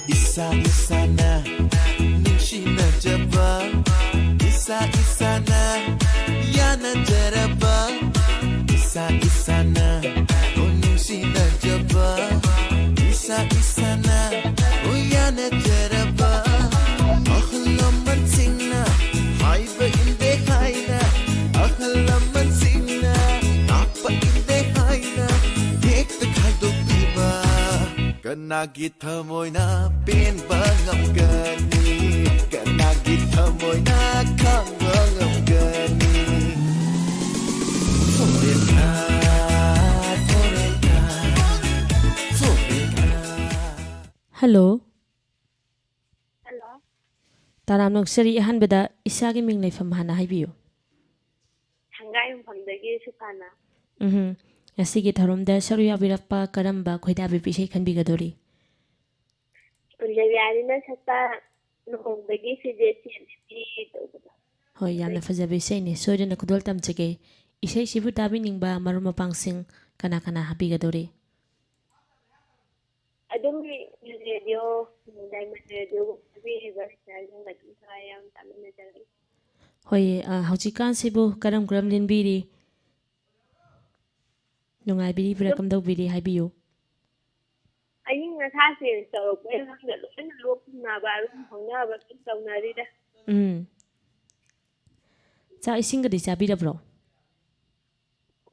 ꯏꯁꯥ ꯏꯁꯥꯅ ꯅꯨꯡꯁꯤꯅꯖꯕ, ꯏꯁꯥ ꯏꯁꯥꯅ ꯌꯥꯅꯖꯔꯕ, ꯏꯁꯥ ꯏꯁꯥꯅ ꯅꯨꯡꯁꯤꯅꯖꯕ, ꯏꯁꯥ ꯏꯁꯥꯅ ꯌꯥꯅꯖꯔꯕ꯫ ꯑꯍꯜ ꯂꯃꯟꯁꯤꯡꯅ ꯍꯥꯏꯕ ꯏꯟꯗꯦ ꯍꯥꯏꯅ, ꯑꯍꯜ ꯂꯃꯟꯁꯤꯡꯅ ꯇꯥꯛꯄ ꯏꯟꯗꯦ ꯍꯥꯏꯅ ꯍꯦꯛꯇ ꯈꯥꯏꯗꯣꯛꯄꯤꯕ꯫ ꯀꯅꯥꯒꯤ ꯊꯃꯣꯏꯅ ꯄꯦꯟꯕ ꯉꯝꯒꯅꯤ? ꯀꯅꯥꯒꯤ ꯊꯃꯣꯏꯅ ꯈꯥꯡꯕ ꯉꯝꯒꯅꯤ? ꯐꯣꯔꯦꯟꯅ, ꯐꯣꯔꯦꯟꯅ, ꯐꯣꯔꯦꯟꯅ꯫ ꯍꯜꯂꯣ꯫ ꯍꯜꯂꯣ꯫ ꯇꯔꯥꯝ ꯅꯣꯛꯆꯔꯤ꯫ ꯑꯍꯥꯟꯕꯗ ꯏꯁꯥꯒꯤ ꯃꯤꯡ ꯂꯩꯐꯝ ꯍꯥꯟꯅ ꯍꯥꯏꯕꯤꯌꯨ꯫ ꯁꯪꯒꯥꯏ ꯌꯨꯝꯐꯝꯗꯒꯤ ꯁꯨꯐꯥꯅ꯫ ꯎꯝꯍꯨꯝ꯫ ꯉꯁꯤꯒꯤ ꯊꯧꯔꯝꯗ ꯁꯔꯨꯛ ꯌꯥꯕꯤꯔꯛꯄ ꯀꯔꯝꯕ ꯈꯣꯏꯗꯥꯕꯤꯕ ꯏꯁꯩ ꯈꯟꯕꯤꯒꯗꯧꯔꯤ? ꯀꯨꯟꯖꯕꯤꯌꯥꯔꯤꯅ ꯁꯛꯄ ꯂꯨꯍꯣꯡꯕꯒꯤ ꯐꯤꯖꯦꯠ ꯁꯦꯠꯂꯤꯕꯤ ꯇꯧꯕꯗꯣ꯫ ꯍꯣꯏ, ꯌꯥꯝꯅ ꯐꯖꯕ ꯏꯁꯩꯅꯤ꯫ ꯁꯣꯏꯗꯅ ꯈꯨꯗꯣꯜ ꯇꯝꯖꯒꯦ꯫ ꯏꯁꯩꯁꯤꯕꯨ ꯇꯥꯕꯤꯅꯤꯡꯕ ꯃꯔꯨꯞ ꯃꯄꯥꯡꯁꯤꯡ ꯀꯅꯥ ꯀꯅꯥ ꯍꯥꯞꯄꯤꯒꯗꯧꯔꯤ? ꯑꯗꯨꯝ ꯔꯦꯗꯤꯑꯣ, ꯗꯥꯏꯃꯟ ꯔꯦꯗꯤꯑꯣꯒꯨꯝꯕ ꯇꯥꯕꯤꯔꯤꯕ ꯁꯤꯁꯇꯔꯁꯤꯡꯒ ꯑꯗꯨꯝ ꯊꯋꯥꯏ ꯌꯥꯝ ꯇꯥꯃꯤꯟꯅꯖꯒꯦ꯫ ꯍꯣꯏ, ꯑ, ꯍꯧꯖꯤꯛꯀꯥꯟꯁꯤꯕꯨ ꯀꯔꯝ ꯀꯔꯝ ꯂꯦꯟꯕꯤꯔꯤ? ꯅꯨꯡꯉꯥꯏꯕꯤꯔꯤꯕ꯭ꯔꯥ? ꯑꯗꯨꯝ ꯀꯝꯗꯧꯕꯤꯔꯤ? ꯍꯥꯏꯕꯤꯌꯨ꯫ ꯑꯏꯪ ꯑꯁꯥꯁꯦ ꯇꯧꯔꯛꯄꯩ ꯈꯪꯗꯦ, ꯂꯣꯏꯅ ꯂꯣꯛ ꯊꯨꯡꯅꯕ, ꯑꯗꯨꯝ ꯍꯧꯅꯕ ꯑꯗꯨꯝ ꯇꯧꯅꯔꯤꯗ꯫ ꯎꯝ꯫ ꯆꯥꯛ ꯏꯁꯤꯡꯒꯗꯤ ꯆꯥꯕꯤꯔꯕ꯭ꯔꯣ?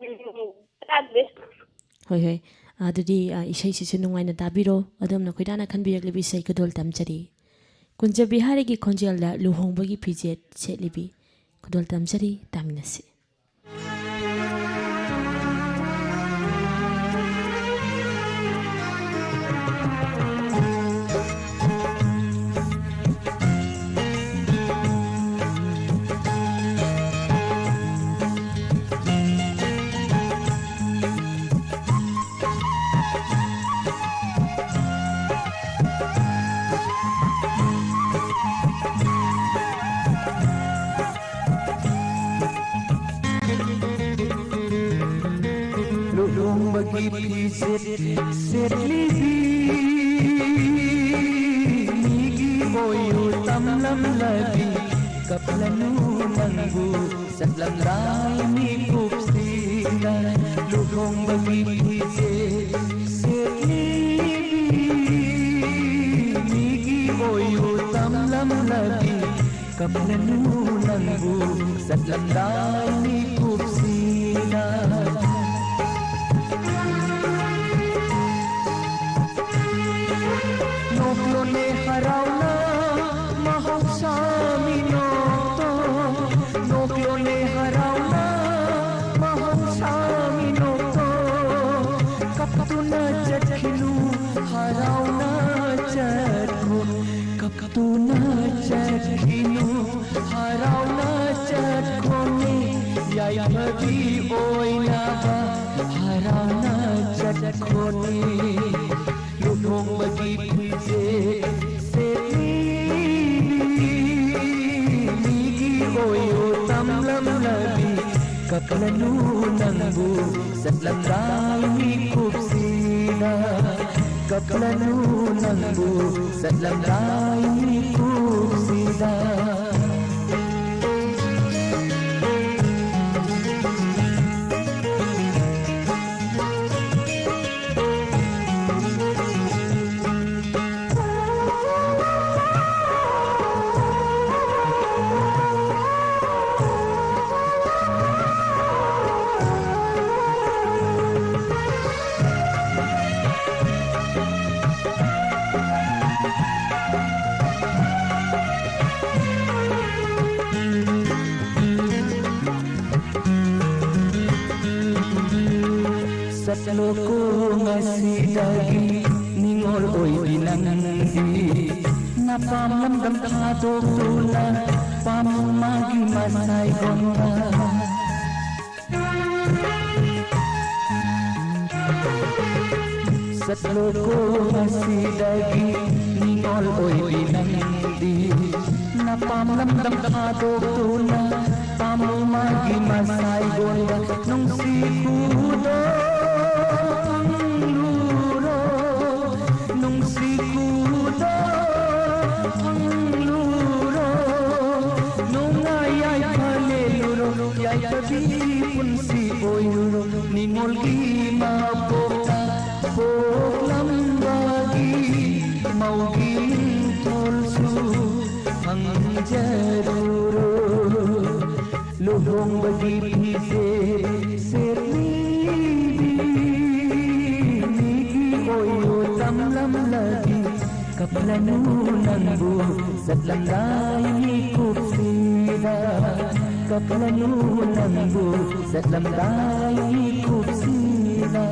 ꯎꯝ, ꯆꯥꯗ꯭ꯔꯤ꯫ ꯍꯣꯏ, ꯍꯣꯏ꯫ ꯑꯗꯨꯗꯤ, ꯑ, ꯏꯁꯩꯁꯤꯁꯨ ꯅꯨꯡꯉꯥꯏꯅ ꯇꯥꯕꯤꯔꯣ꯫ ꯑꯗꯣꯝꯅ ꯈꯣꯏꯗꯥꯅ ꯈꯟꯕꯤꯔꯛꯂꯤꯕ ꯏꯁꯩ ꯈꯨꯗꯣꯜ ꯇꯝꯖꯔꯤ꯫ ꯀꯨꯟꯖꯕꯤꯍꯥꯔꯤꯒꯤ ꯈꯣꯟꯖꯦꯜꯗ ꯂꯨꯍꯣꯡꯕꯒꯤ ꯐꯤꯖꯦꯠ ꯁꯦꯠꯂꯤꯕꯤ ꯈꯨꯗꯣꯜ ꯇꯝꯖꯔꯤ, ꯇꯥꯃꯤꯟꯅꯁꯤ꯫ ꯂꯨꯍꯣꯡꯕꯒꯤ ꯐꯤꯖꯦꯠ ꯁꯦꯠꯂꯤꯕꯤ, ꯃꯤꯒꯤ ꯑꯣꯏꯌꯨ ꯇꯝꯂꯝꯂꯕꯤ, ꯀꯞꯂꯅꯨ ꯅꯪꯕꯨ ꯆꯠꯂꯝꯗꯥꯏ ꯃꯤꯀꯨꯞꯁꯤꯅ꯫ ꯂꯨꯍꯣꯡꯕꯒꯤ ꯐꯤꯖꯦꯠ ꯁꯦꯠꯂꯤꯕꯤ, ꯃꯤꯒꯤ ꯑꯣꯏꯌꯨ ꯇꯝꯂꯝꯂꯕꯤ, ꯀꯞꯂꯅꯨ ꯅꯪꯕꯨ ꯆꯠꯂꯝꯗꯥꯏ ꯃꯤꯀꯨꯞꯁꯤꯅ꯫ ꯅꯣꯛꯂꯣꯅꯦ ꯍꯔꯥꯎꯅ ꯃꯍꯧꯁꯥ ꯃꯤꯅꯣꯛꯇꯣ, ꯅꯣꯛꯂꯣꯅꯦ ꯍꯔꯥꯎꯅ ꯃꯍꯧꯁꯥ ꯃꯤꯅꯣꯛꯇꯣ, ꯀꯞꯇꯨꯅ ꯆꯠꯈꯤꯅꯨ ꯍꯔꯥꯎꯅ ꯆꯠꯈꯣ꯫ ꯀꯞꯇꯨꯅ ꯆꯠꯈꯤꯅꯨ ꯍꯔꯥꯎꯅ ꯆꯠꯈꯣꯅꯦ, ꯌꯥꯏꯐꯕꯤ ꯑꯣꯏꯅꯕ꯫ ꯂꯨꯍꯣꯡꯕꯒꯤ ꯐꯤꯖꯦꯠ ꯁꯦꯠꯂꯤ, ꯃꯤꯒꯤ ꯑꯣꯏꯌꯨ ꯇꯝꯂꯝꯂꯕꯤ, ꯀꯞꯂꯅꯨ ꯅꯪꯕꯨ ꯆꯠꯂꯝꯗꯥꯏ ꯃꯤꯀꯨꯞꯁꯤꯗ, ꯀꯞꯂꯅꯨ ꯅꯪꯕꯨ ꯆꯠꯂꯝꯗꯥꯏ ꯃꯤꯀꯨꯞꯁꯤꯗ꯫ ꯆꯠꯂꯣꯀꯣ ꯉꯁꯤꯗꯒꯤ ꯅꯤꯉꯣꯜ ꯑꯣꯏꯕꯤ ꯅꯪꯗꯤ, ꯅꯄꯥꯝ ꯂꯝꯗꯝ ꯊꯥꯗꯣꯛꯇꯨꯅ ꯄꯥꯝꯃꯨ ꯃꯥꯒꯤ ꯃꯁꯥꯏꯒꯣꯟꯗ꯫ ꯆꯠꯂꯣꯀꯣ ꯉꯁꯤꯗꯒꯤ ꯅꯤꯉꯣꯜ ꯑꯣꯏꯕꯤ ꯅꯪꯗꯤ, ꯅꯄꯥꯝ ꯂꯝꯗꯝ ꯊꯥꯗꯣꯛꯇꯨꯅ ꯄꯥꯝꯃꯨ ꯃꯥꯒꯤ ꯃꯁꯥꯏꯒꯣꯟꯗ꯫ ꯅꯨꯡꯁꯤ ꯈꯨꯗꯣꯜ ꯐꯪꯂꯨꯔꯣ, ꯅꯨꯡꯁꯤ ꯈꯨꯗꯣꯜ ꯐꯪꯂꯨꯔꯣ, ꯅꯨꯡꯉꯥꯏ ꯌꯥꯏꯐ ꯂꯦꯜꯂꯨꯔꯣ, ꯌꯥꯏꯐꯕꯤ ꯄꯨꯟꯁꯤ ꯑꯣꯏꯔꯨꯔꯣ꯫ ꯅꯤꯉꯣꯜꯒꯤ ꯃꯄꯣꯛꯇ ꯄꯣꯛꯂꯝꯕꯒꯤ ꯃꯧꯒꯤ ꯃꯤꯡꯊꯣꯜꯁꯨ ꯐꯪꯖꯔꯨꯔꯣ꯫ ꯂꯨꯍꯣꯡꯕꯒꯤ ꯐꯤꯖꯦꯠ ꯁꯦꯠꯂꯤꯕꯤ, ꯃꯤꯒꯤ ꯑꯣꯏꯌꯨ ꯇꯝꯂꯝꯂꯕꯤ, ꯀꯞꯂꯅꯨ ꯅꯪꯕꯨ ꯆꯠꯂꯝꯗꯥꯏ ꯃꯤꯀꯨꯞꯁꯤꯗ, ꯀꯞꯂꯅꯨ ꯅꯪꯕꯨ ꯆꯠꯂꯝꯗꯥꯏ ꯃꯤꯀꯨꯞꯁꯤꯗ꯫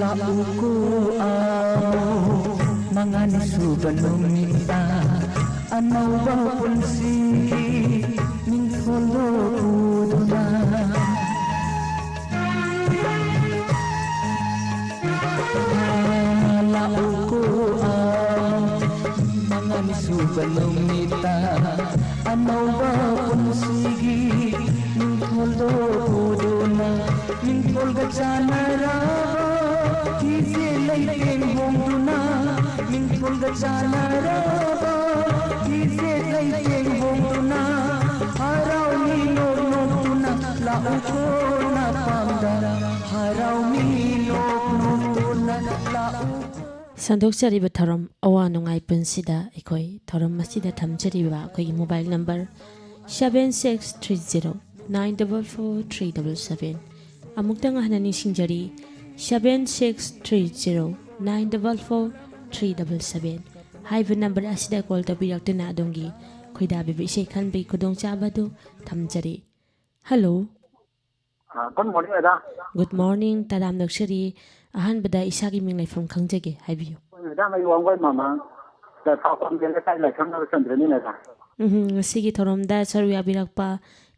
ꯂꯥꯛꯎꯀꯣ, ꯑꯥꯎ, ꯃꯉꯥꯅꯤ ꯁꯨꯕ ꯅꯨꯃꯤꯠꯇ ꯑꯅꯧꯕ ꯄꯨꯟꯁꯤꯒꯤ ꯃꯤꯡꯊꯣꯜꯗꯣ ꯄꯨꯗꯨꯅ꯫ ꯂꯥꯛꯎꯀꯣ, ꯑꯥꯎ, ꯃꯉꯥꯅꯤ ꯁꯨꯕ ꯅꯨꯃꯤꯠꯇ ꯑꯅꯧꯕ ꯄꯨꯟꯁꯤꯒꯤ ꯃꯤꯡꯊꯣꯜꯗꯣ ꯄꯨꯗꯨꯅ, ꯃꯤꯡꯊꯣꯜꯒ ꯆꯥꯟꯅꯔꯕ ꯐꯤꯖꯦ ꯂꯩꯇꯦꯡ ꯍꯣꯡꯗꯨꯅ, ꯃꯤꯡꯊꯣꯜꯒ ꯆꯥꯟꯅꯔꯕ ꯐꯤꯖꯦ ꯂꯩꯇꯦꯡ ꯍꯣꯡꯗꯨꯅ, ꯍꯔꯥꯎ ꯃꯤ ꯅꯣꯛ ꯅꯣꯛꯇꯨꯅ, ꯂꯥꯛꯎꯀꯣ ꯅꯄꯥꯝꯗ, ꯍꯔꯥꯎ ꯃꯤ ꯅꯣꯛ ꯅꯣꯛꯇꯨꯅ, ꯂꯥꯛꯎ꯫ ꯁꯟꯗꯣꯛꯆꯔꯤꯕ ꯊꯧꯔꯝ ꯑꯋꯥ ꯅꯨꯡꯉꯥꯏ ꯄꯨꯟꯁꯤꯗ ꯑꯩꯈꯣꯏ ꯊꯧꯔꯝ ꯑꯁꯤꯗ ꯊꯝꯖꯔꯤꯕ ꯑꯩꯈꯣꯏꯒꯤ mobile number seven six three zero nine double four three double seven꯫ ꯑꯃꯨꯛꯇꯪ ꯍꯟꯅ ꯅꯤꯡꯁꯤꯡꯖꯔꯤ, seven six three zero nine double four three double seven ꯍꯥꯏꯕ number ꯑꯁꯤꯗ call ꯇꯧꯕꯤꯔꯛꯇꯨꯅ ꯑꯗꯣꯝꯒꯤ ꯈꯣꯏꯗꯥꯕꯤꯕ ꯏꯁꯩ ꯈꯟꯕꯒꯤ ꯈꯨꯗꯣꯡꯆꯥꯕ ꯑꯗꯨ ꯊꯝꯖꯔꯤ꯫ Hello꯫ ꯑ, good morning, madam꯫ Good morning, ꯇꯔꯥꯝꯅ ꯑꯣꯛꯆꯔꯤ꯫ ꯑꯍꯥꯟꯕꯗ ꯏꯁꯥꯒꯤ ꯃꯤꯡ ꯂꯩꯐꯝ ꯈꯪꯖꯒꯦ, ꯍꯥꯏꯕꯤꯌꯨ꯫ Madam, ꯑꯩ ꯋꯥꯡꯒꯣꯏ ꯃꯃꯥꯡ ꯂꯩꯐꯥꯎꯄꯝꯒꯤ ꯂꯩꯀꯥꯏ ꯂꯥꯏꯁ꯭ꯔꯝ ꯅꯒꯔ ꯆꯟꯗ꯭ꯔꯅꯤ, madam꯫ ꯎꯝꯍꯨꯝ, ꯉꯁꯤꯒꯤ ꯊꯧꯔꯝꯗ ꯁꯔꯨꯛ ꯌꯥꯕꯤꯔꯛꯄ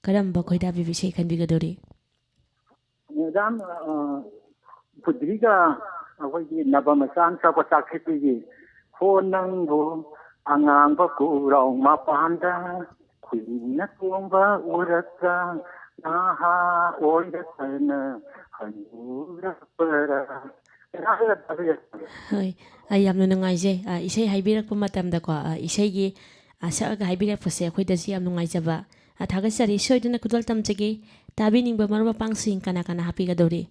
ꯀꯔꯝꯕ ꯈꯣꯏꯗꯥꯕꯤꯕ ꯏꯁꯩ ꯈꯟꯕꯤꯒꯗꯧꯔꯤ? Madam, ꯑ, ꯄꯨꯗ꯭ꯔꯤꯒ ꯑꯩꯈꯣꯏꯒꯤ ꯅꯕ ꯃꯆꯥ ꯑꯃ ꯆꯥꯛꯄ ꯆꯥꯛ ꯊꯤꯠꯄꯤꯒꯤ "ꯍꯣ ꯅꯪꯕꯨ ꯑꯉꯥꯡꯕ ꯀꯨꯔꯥꯎ ꯃꯄꯥꯟꯗ ꯍꯨꯏꯅ ꯇꯣꯡꯕ ꯎꯔꯛꯇ ꯅꯍꯥ ꯑꯣꯏꯔꯛꯇꯅ ꯍꯅꯨꯔꯛꯄꯔ"꯫ ꯍꯣꯏ, ꯑ, ꯌꯥꯝꯅ ꯅꯨꯡꯉꯥꯏꯖꯩ꯫ ꯑ, ꯏꯁꯩ ꯍꯥꯏꯕꯤꯔꯛꯄ ꯃꯇꯝꯗꯀꯣ, ꯑ, ꯏꯁꯩꯒꯤ, ꯑ, ꯁꯛꯑꯒ ꯍꯥꯏꯕꯤꯔꯛꯄꯁꯦ ꯑꯩꯈꯣꯏꯗꯁꯨ ꯌꯥꯝ ꯅꯨꯡꯉꯥꯏꯖꯕ꯫ ꯑ, ꯊꯥꯒꯠꯆꯔꯤ꯫ ꯁꯣꯏꯗꯅ ꯈꯨꯗꯣꯜ ꯇꯝꯖꯒꯦ꯫ ꯇꯥꯕꯤꯅꯤꯡꯕ ꯃꯔꯨꯞ ꯃꯄꯥꯡꯁꯤꯡ ꯀꯅꯥ ꯀꯅꯥ ꯍꯥꯞꯄꯤꯒꯗꯧꯔꯤ?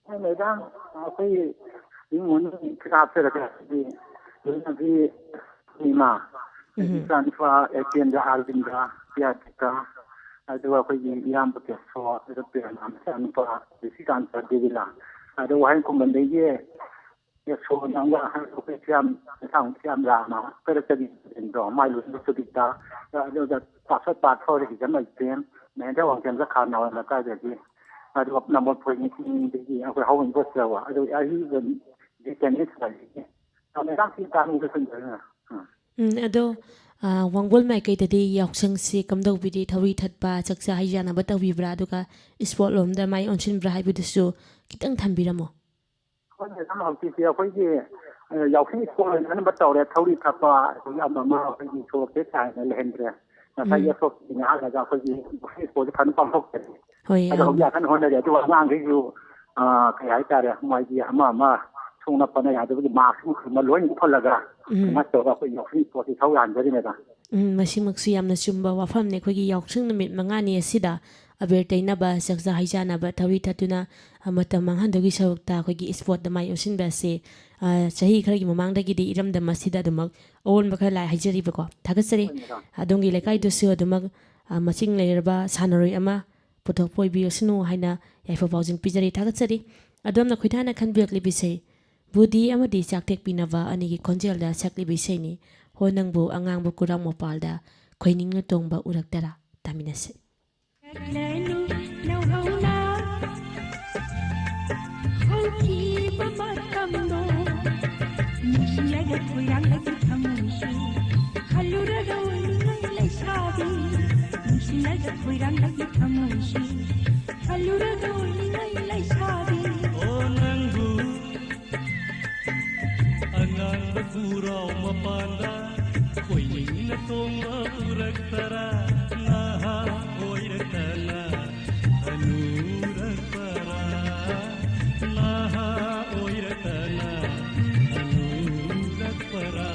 ꯑꯩ, madam, ꯑꯩꯈꯣꯏ ꯏꯃꯨꯡ ꯃꯅꯨꯡ ꯈꯔ ꯍꯥꯞꯆꯔꯒꯦ꯫ ꯑꯗꯨꯗꯤ ꯂꯣꯏꯅꯕꯤ ꯏꯃꯥ, ꯎꯝ꯫ ꯏꯆꯥꯅꯨꯄꯥ ꯑꯦꯀꯦꯟꯗ꯭ꯔ, ꯑꯥꯔꯕꯤꯟꯗ, ꯄꯤꯌꯥꯇꯤꯀꯥ, ꯑꯗꯨꯒ ꯑꯩꯈꯣꯏꯒꯤ ꯏꯌꯥꯝꯕ ꯀꯦꯁꯣ, ꯑꯗꯨꯒ ꯄ꯭ꯔꯦꯝꯅꯥ ꯃꯆꯥꯅꯨꯄꯥ ꯅꯤꯁꯤꯀꯥꯟꯇ, ꯗꯦꯕꯤꯂꯥ, ꯑꯗꯨ ꯋꯥꯍꯦꯡ ꯈꯨꯃꯟꯗꯒꯤ ꯀꯦꯁꯣꯅ ꯑꯃꯒ ꯑꯩꯈꯣꯏ ꯐꯤꯌꯥꯝ, ꯏꯟꯁꯥꯡ ꯐꯤꯌꯥꯝ ꯂꯥꯝꯃ ꯀꯔꯛꯇꯒꯤ ꯁꯤꯡꯗꯣ, ꯃꯥꯏ ꯂꯣꯏꯅ ꯁꯨꯕꯤꯗ, ꯑꯗꯨꯒ ꯄꯥꯁꯣꯠ ꯄꯥꯊꯣꯔꯒꯤꯗ ꯃꯩꯇꯦꯝ, ꯃꯍꯦꯟꯗ꯭ꯔ ꯋꯥꯡꯈꯦꯝꯗ ꯈꯥ ꯅꯥꯎꯔꯦꯝ ꯂꯩꯀꯥꯏꯗꯒꯤ ꯑꯗꯨꯒ ꯅꯝꯕꯣꯜ ꯐꯣꯏꯅꯤꯡꯗꯒꯤ ꯑꯩꯈꯣꯏ ꯍꯧꯍꯟꯕ ꯂꯧꯕ ꯑꯗꯨ ꯑꯍꯤꯡꯕ ꯗꯤꯇꯦꯟꯁꯟ ꯇꯧꯔꯤꯅꯤ꯫ ꯃꯌꯥꯝꯁꯤ ꯇꯥꯅꯤꯡꯕ ꯁꯨꯝ ꯂꯩꯔꯦ꯫ ꯎꯝ꯫ ꯎꯝ, ꯑꯗꯣ, ꯑ, ꯋꯥꯡꯒꯣꯜ ꯃꯥꯏꯀꯩꯗꯗꯤ ꯌꯥꯎꯁꯪꯁꯤ ꯀꯝꯗꯧꯕꯤꯔꯤ? ꯊꯧꯔꯤ ꯊꯠꯄ, ꯆꯥꯛꯆꯥ ꯍꯩꯖꯥꯟꯅꯕ ꯇꯧꯕꯤꯕ꯭ꯔꯥ? ꯑꯗꯨꯒ ꯏꯁꯄꯣꯔꯠ ꯂꯣꯝꯗ ꯃꯥꯏ ꯑꯣꯟꯁꯤꯟꯕ꯭ꯔꯥ ꯍꯥꯏꯕꯗꯨꯁꯨ ꯈꯤꯇꯪ ꯊꯝꯕꯤꯔꯝꯃꯣ꯫ ꯍꯣꯏ, ꯃꯦꯗꯥꯝ, ꯍꯧꯖꯤꯛꯇꯤ ꯑꯩꯈꯣꯏꯒꯤ, ꯑ, ꯌꯥꯎꯁꯪ ꯏꯁꯄꯣꯔꯠ ꯑꯣꯏꯅ ꯑꯅꯝꯕ ꯇꯧꯔꯦ꯫ ꯊꯧꯔꯤ ꯊꯠꯄ, ꯑꯗꯒꯤ ꯑꯃ ꯑꯃ ꯑꯩꯈꯣꯏꯒꯤ ꯁꯣꯔꯣꯛꯁꯦ ꯀꯥ ꯍꯦꯟꯅ ꯂꯩꯍꯟꯗ꯭ꯔꯦ꯫ ꯉꯁꯥꯏꯒꯤ ꯎꯝ꯫ ꯑꯁꯣꯛ ꯉꯥꯏꯍꯥꯛ ꯂꯩꯔꯒ ꯑꯩꯈꯣꯏꯒꯤ ꯌꯥꯎꯁꯪ ꯏꯁꯄꯣꯔꯠꯁꯦ ꯐꯖꯅ ꯄꯥꯡꯊꯣꯛꯆꯔꯤ꯫ ꯍꯣꯏ, ꯑꯗꯣ ꯌꯥꯝ ꯍꯧꯖꯤꯛ ꯀꯟꯅ ꯍꯣꯠꯅꯔꯤ꯫ ꯑꯗꯨꯒ ꯑꯉꯥꯡꯈꯩꯁꯨ, ꯑ, ꯀꯩ ꯍꯥꯏꯇꯥꯔꯦ, ꯃꯣꯏꯒꯤ ꯑꯃ ꯑꯃ ꯁꯣꯛꯅ ꯄꯟꯅ ꯌꯥꯗꯕꯒꯤ ꯃꯥꯛꯁ ꯅꯨꯡꯁ ꯑꯃ ꯂꯣꯏꯅ ꯎꯞꯍꯜꯂꯒ ꯎꯝ꯫ ꯑꯗꯨꯃꯥꯏꯅ ꯇꯧꯔꯒ ꯑꯩꯈꯣꯏ ꯌꯥꯎꯁꯪ ꯏꯁꯄꯣꯔꯠꯁꯤ ꯊꯧ ꯌꯥꯟꯖꯔꯤ, ꯃꯦꯗꯥꯝ꯫ ꯎꯝ, ꯃꯁꯤꯃꯛꯁꯨ ꯌꯥꯝꯅ ꯆꯨꯝꯕ ꯋꯥꯐꯝꯅꯤ꯫ ꯑꯩꯈꯣꯏꯒꯤ ꯌꯥꯎꯁꯪ ꯅꯨꯃꯤꯠ ꯃꯉꯥꯅꯤ ꯑꯁꯤꯗ ꯑꯕꯦꯔ ꯇꯩꯅꯕ, ꯆꯥꯛꯆꯥ ꯍꯩꯖꯥꯟꯅꯕ, ꯊꯧꯔꯤ ꯊꯠꯇꯨꯅ, ꯑ, ꯃꯇꯝ ꯃꯥꯡꯍꯟꯗꯕꯒꯤ ꯁꯔꯨꯛꯇ ꯑꯩꯈꯣꯏꯒꯤ ꯏꯁꯄꯣꯔꯠꯇ ꯃꯥꯏ ꯑꯣꯟꯁꯤꯟꯕ ꯑꯁꯤ, ꯑ, ꯆꯍꯤ ꯈꯔꯒꯤ ꯃꯃꯥꯡꯗꯒꯤꯗꯤ ꯏꯔꯝꯗꯝ ꯑꯁꯤꯗ ꯑꯗꯨꯃꯛ ꯑꯑꯣꯟꯕ ꯈꯔ ꯂꯥꯛꯑꯦ ꯍꯥꯏꯖꯔꯤꯕꯀꯣ꯫ ꯊꯥꯒꯠꯆꯔꯤ꯫ ꯍꯣꯏ, ꯃꯦꯗꯥꯝ꯫ ꯑꯗꯣꯝꯒꯤ ꯂꯩꯀꯥꯏꯗꯁꯨ ꯑꯗꯨꯃꯛ, ꯑ, ꯃꯁꯤꯡ ꯂꯩꯔꯕ ꯁꯥꯟꯅꯔꯣꯏ ꯑꯃ ꯄꯨꯊꯣꯛꯄ ꯑꯣꯏꯕꯤꯔꯁꯅꯨ ꯍꯥꯏꯅ ꯌꯥꯏꯐ ꯄꯥꯎꯖꯦꯜ ꯄꯤꯖꯔꯤ, ꯊꯥꯒꯠꯆꯔꯤ꯫ ꯑꯗꯣꯝꯅ ꯈꯣꯏꯊꯥꯅ ꯈꯟꯕꯤꯔꯛꯂꯤꯕ ꯏꯁꯩ ꯕꯨꯙꯤ ꯑꯃꯗꯤ ꯆꯥꯛ ꯇꯦꯛꯄꯤꯅꯕ ꯑꯅꯤꯒꯤ ꯈꯣꯟꯖꯦꯜꯗ ꯁꯛꯂꯤꯕ ꯏꯁꯩꯅꯤ꯫ ꯍꯣ ꯅꯪꯕꯨ ꯑꯉꯥꯡꯕ ꯀꯨꯔꯥꯝ ꯃꯄꯥꯜꯗ ꯈꯣꯏꯅꯤꯡꯅ ꯇꯣꯡꯕ ꯎꯔꯛꯇꯔꯥ? ꯇꯥꯃꯤꯟꯅꯁꯤ꯫ ꯂꯩꯅꯨ ꯅꯧꯍꯧꯅ ꯍꯧꯈꯤꯕ ꯃꯇꯝꯗꯣ ꯅꯤꯡꯁꯤꯡꯂꯒ ꯈꯣꯏꯔꯥꯡꯂꯒ ꯊꯃꯣꯏꯁꯤ ꯈꯜꯂꯨꯔꯒ ꯑꯣꯏꯅꯤꯡꯉꯥꯏ ꯂꯩꯁꯥꯕꯤ ꯅꯤꯡꯁꯤꯡꯂꯒ ꯈꯣꯏꯔꯥꯡꯂꯒ ꯊꯃꯣꯏꯁꯤ ꯈꯜꯂꯨꯔꯒ ꯑꯣꯏꯅꯤꯡꯉꯥꯏ ꯂꯩꯁꯥꯕꯤ꯫ ꯑꯣ ꯅꯪꯕꯨ ꯑꯉꯥꯡꯕ ꯈꯨꯔꯥꯎ ꯃꯄꯥꯟꯗ ꯈꯣꯏꯅꯤꯡꯅ ꯇꯣꯡꯕ ꯎꯔꯛꯇꯔꯥ? ꯅꯍꯥ ꯑꯣꯏꯔꯛꯇꯅ ꯍꯅꯨꯔꯛꯄꯔꯥ? ꯅꯍꯥ ꯑꯣꯏꯔꯛꯇꯅ ꯍꯅꯨꯔꯛꯄꯔꯥ?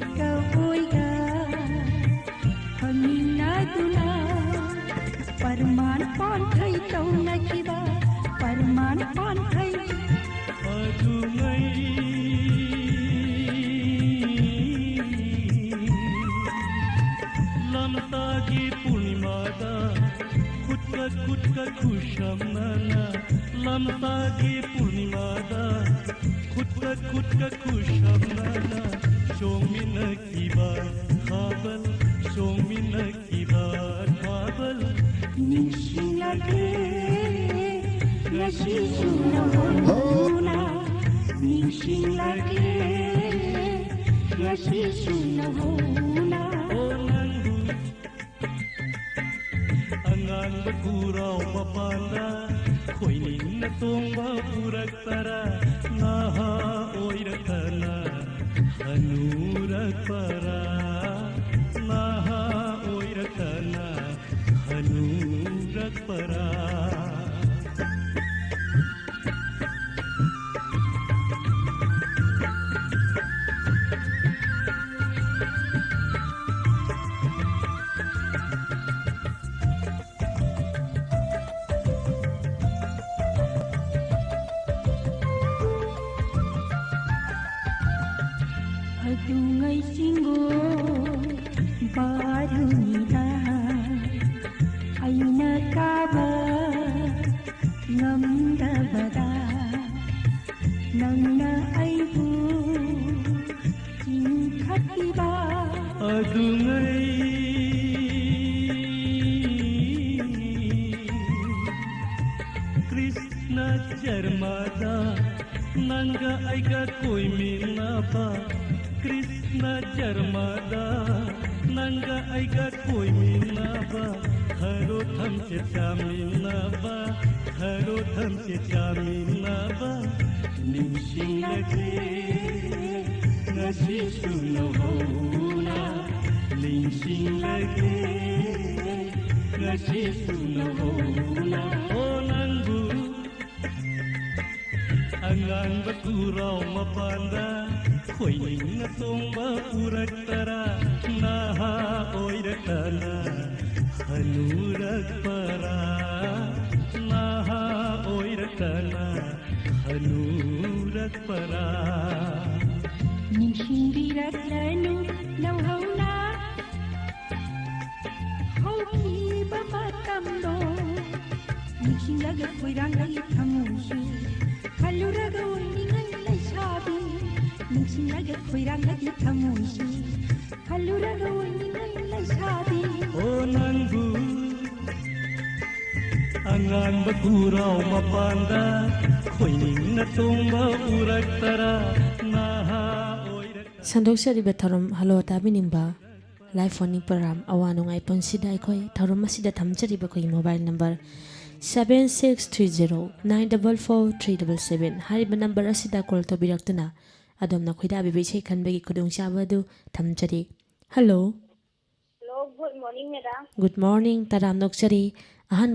ꯑꯣꯏꯒ ꯐꯝꯃꯤꯟꯅꯗꯨꯅ ꯄ꯭ꯔꯃꯥꯟ ꯄꯥꯟꯊꯩ ꯇꯧꯅꯈꯤꯕ, ꯄ꯭ꯔꯃꯥꯟ ꯄꯥꯟꯊꯩ ꯑꯗꯨꯉꯩ ꯂꯝꯇꯥꯒꯤ ꯄꯨꯔꯅꯤꯃꯥꯗ ꯈꯨꯠꯀ ꯈꯨꯠꯀ ꯈꯨꯠꯁꯝꯅꯅ, ꯂꯝꯇꯥꯒꯤ ꯄꯨꯔꯅꯤꯃꯥꯗ ꯈꯨꯠꯀ ꯈꯨꯠꯀ ꯈꯨꯠꯁꯝꯅꯅ ꯆꯣꯡꯃꯤꯟꯅꯈꯤꯕ ꯊꯥꯕꯜ, ꯆꯣꯡꯃꯤꯟꯅꯈꯤꯕ ꯊꯥꯕꯜ ꯅꯤꯡꯁꯤꯡꯂꯛꯂꯦ ꯉꯁꯤꯁꯨ ꯅꯧꯍꯧꯅ, ꯅꯤꯡꯁꯤꯡꯂꯛꯂꯦ ꯉꯁꯤꯁꯨ ꯅꯧꯍꯧꯅ꯫ ꯑꯣ ꯅꯪꯕꯨ ꯑꯉꯥꯡꯕ ꯈꯨꯔꯥꯎ ꯃꯄꯥꯟꯗ ꯈꯣꯏꯅꯤꯡꯅ ꯇꯣꯡꯕ ꯄꯨꯔꯛꯇꯔꯥ? ꯅꯍꯥ ꯑꯣꯏꯔꯛꯇꯅ ꯍꯅꯨꯔꯛꯄꯔꯥ? ꯅꯍꯥ ꯑꯣꯏꯔꯛꯇꯅ ꯍꯅꯨꯔꯛꯄꯔꯥ? ꯑꯗꯨꯉꯩ ꯆꯤꯡꯒꯣ ꯕꯥꯔꯨꯅꯤꯗ ꯑꯩꯅ ꯀꯥꯕ ꯉꯝꯗꯕꯗ ꯅꯪꯅ ꯑꯩꯕꯨ ꯆꯤꯡꯈꯠꯄꯤꯕ ꯑꯗꯨꯉꯩ ꯀ꯭ꯔꯤꯁꯅ ꯖꯔꯃꯗ ꯅꯪꯒ ꯑꯩꯒ ꯀꯣꯏꯃꯤꯟꯅꯕ, ꯀ꯭ꯔꯤꯁꯅ ꯖꯔꯃꯗ ꯅꯪꯒ ꯑꯩꯒ ꯀꯣꯏꯃꯤꯟꯅꯕ, ꯊꯔꯣ ꯊꯝꯆꯦꯠ ꯆꯥꯃꯤꯟꯅꯕ, ꯊꯔꯣ ꯊꯝꯆꯦꯠ ꯆꯥꯃꯤꯟꯅꯕ ꯅꯤꯡꯁꯤꯡꯂꯛꯂꯦ ꯉꯁꯤꯁꯨ ꯅꯧꯍꯧꯅ, ꯅꯤꯡꯁꯤꯡꯂꯛꯂꯦ ꯉꯁꯤꯁꯨ ꯅꯧꯍꯧꯅ꯫ ꯑꯣ ꯅꯪꯕꯨ ꯑꯉꯥꯡꯕ ꯈꯨꯔꯥꯎ ꯃꯄꯥꯟꯗ ꯈꯣꯏꯅꯤꯡꯅ ꯇꯣꯡꯕ ꯄꯨꯔꯛꯇꯔꯥ, ꯅꯍꯥ ꯑꯣꯏꯔꯛꯇꯅ ꯍꯅꯨꯔꯛꯄꯔꯥ, ꯅꯍꯥ ꯑꯣꯏꯔꯛꯇꯅ ꯍꯅꯨꯔꯛꯄꯔꯥ꯫ ꯅꯤꯡꯁꯤꯡꯕꯤꯔꯛꯂꯅꯨ ꯅꯧꯍꯧꯅ ꯍꯧꯈꯤꯕ ꯃꯇꯝꯗꯣ꯫ ꯅꯤꯡꯁꯤꯡꯂꯒ ꯈꯣꯏꯔꯥꯡꯂꯒꯤ ꯊꯃꯣꯏꯁꯨ ꯈꯜꯂꯨꯔꯒ ꯑꯣꯏꯅꯤꯡꯉꯩ ꯂꯩꯁꯥꯕꯤ꯫ ꯅꯤꯡꯁꯤꯡꯂꯒ ꯈꯣꯏꯔꯥꯡꯂꯒꯤ ꯊꯃꯣꯏꯁꯨ ꯈꯜꯂꯨꯔꯒ ꯑꯣꯏꯅꯤꯡꯉꯩ ꯂꯩꯁꯥꯕꯤ꯫ ꯑꯣ ꯅꯪꯕꯨ ꯑꯉꯥꯟꯕ ꯈꯨꯔꯥꯎ ꯃꯄꯥꯟꯗ ꯈꯣꯏꯅꯤꯡꯅ ꯇꯣꯡꯕ ꯎꯔꯛꯇꯔꯥ ꯅꯍꯥ ꯑꯣꯏꯔꯛ ꯁꯟꯗꯣꯛꯆꯔꯤꯕ ꯊꯧꯔꯝ ꯍꯜꯂꯣ ꯇꯥꯕꯤꯅꯤꯡꯕ ꯂꯥꯏꯐ ꯐꯣꯟ ꯄ꯭ꯔꯣꯒ꯭ꯔꯥꯝ ꯑꯋꯥ ꯅꯨꯡꯉꯥꯏ ꯄꯨꯟꯁꯤꯗ ꯑꯩꯈꯣꯏ ꯊꯧꯔꯝ ꯑꯁꯤꯗ ꯊꯝꯖꯔꯤꯕ ꯑꯩꯈꯣꯏꯒꯤ mobile number seven six three zero nine double four three double seven ꯍꯥꯏꯔꯤꯕ ꯅꯝꯕꯔ ꯑꯁꯤꯗ ꯀꯣꯜ ꯇꯧꯕꯤꯔꯛꯇꯨꯅ ꯑꯗꯣꯝꯅ ꯈꯣꯏꯗꯥꯕꯤꯕ ꯏꯁꯩ ꯈꯟꯕꯒꯤ ꯈꯨꯗꯣꯡꯆꯥꯕ ꯑꯗꯨ ꯊꯝꯖꯔꯤ꯫ Hello. Hello, good morning, madam. Good morning, ꯇꯔꯥꯝꯅ ꯑꯣꯛꯆꯔꯤ꯫ ꯑꯍꯥꯟꯕ